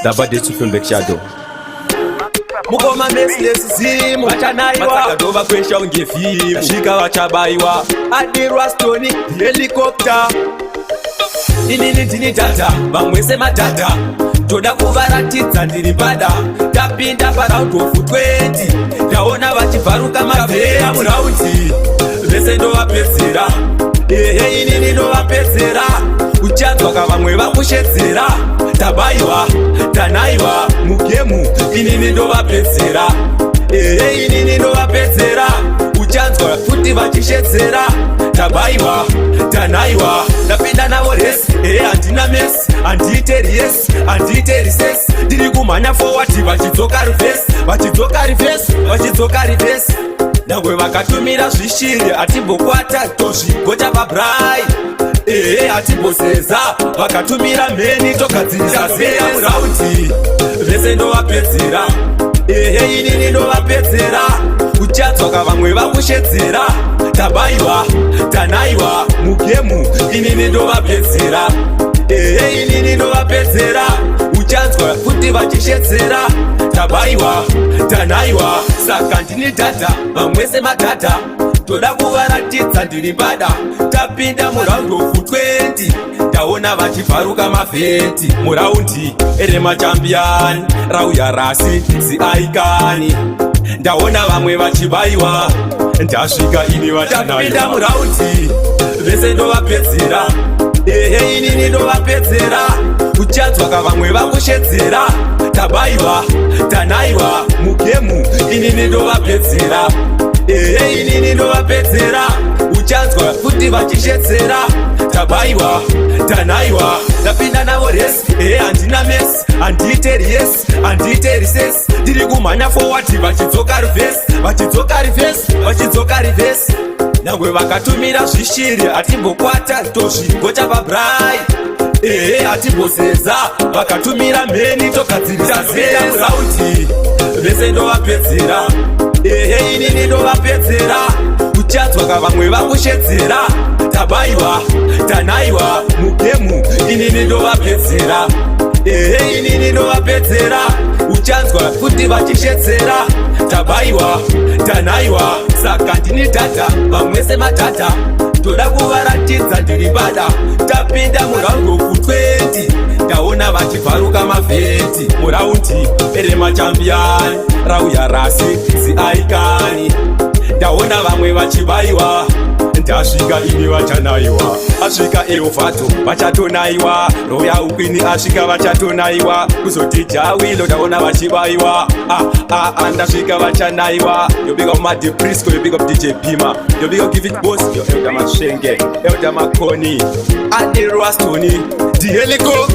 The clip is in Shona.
The baddest from Black Shadow. Mukoma Merciless Zimu Vachanaiwa ndovakwesha unge vhimu, svika vachabaiwa. Adirwa Stoni helicopter. Inini ndini dhadha, vamwe semadhadha, toda kuvaratidza ndiri mbada. Tapinda paround of 20, ndaona vachibvaruka mabveya. Muround vese ndovapedzera, ehe, inini ndovapedzera. Uchanzwaka vamwe vakushedzera, tabayiwa, tanaiwa mugame. Inini ndovapedzera, ehe, inini ndovapedzera. Uchanzwa futi vachishedzera, tabayiwa, tanaiwa. Ndapinda navo race, ehe, handina mess, handiite race, handiite recess. Ndiri kumhanya forward, vachidzoka reverse, vachidzoka reverse, vachidzoka reverse. Nyangwe vakatumira zvishiri, hatimbokwata, tozvigocha pabraai. Ehe, hatimboseza. Vakatumira mheni, togadzirisa zeya. Muround vese ndovapedzera, ehe, inini ndovapedzera. Uchanzwaka vamwe vakushedzera, tabayiwa, tanaiwa mugame. Inini ndovapedzera, ehe, inini ndovapedzera. Uchanzwa futi vachishedzera, tabayiwa, tanaiwa. Saka ndini dhadha, vamwe semadhadha, toda kuvaratidza ndiri mbada. Tapinda muround of 20, ndaona vachibvaruka mavheti. Muround remachampion rauya rasi ziaikani, ndaona vamwe vachibayiwa. Ndasvika ini. Vachanapinda muround vese ndovapedzera, ehe, inini ndovapedzera. Uchanzwaka vamwe vakushedzera, tabayiwa, tanaiwa mugame. Inini ndovapedzera, ehe, inini ndovapedzera. Uchanzwa futi vachishedzera, tabayiwa, tanaiwa. Ndapinda navo race, ehe, handina mess, handiite race, handiite recess. Ndiri kumhanya forward, vachidzoka reverse, vachidzoka reverse, vachidzoka reverse. Nyangwe vakatumira zvishiri, hatimbokwata, tozvigocha pabraai. Ehe, hatimboseza. Vakatumira mheni, togadzirisa zeya. Muround vese ndovapedzera, ehe, inini ndovapedzera. Uchanzwaka vamwe vakushedzera, tabayiwa, tanaiwa mugame. Inini ndovapedzera, ehe, inini ndovapedzera. Uchanzwa futi vachishedzera, tabayiwa, tanaiwa. Saka ndini dhadha, vamwe semadhadha, toda kuvaratidza ndiri mbada. Tapinda muround of 20, ndaona vachibvaruka mavheti. Muround remachampion rauya rasi ziaikani, ndaona vamwe vachibayiwa. Ndasvika ini. Vachanaiwa. Asvika Eovato, vachatonaiwa. Royal Queen asvika, vachatonaiwa. Kuzoti Jawilo, ndaona vachibayiwa. Ah, ah, ah, ndasvika, vachanaiwa. Yo, big up Madi Brisco, yo, big up DJ Pima, yo, big up Give It Boss, yo, Elder Mashenge, Elder Makoni, Adirwa Stony, the helicopter.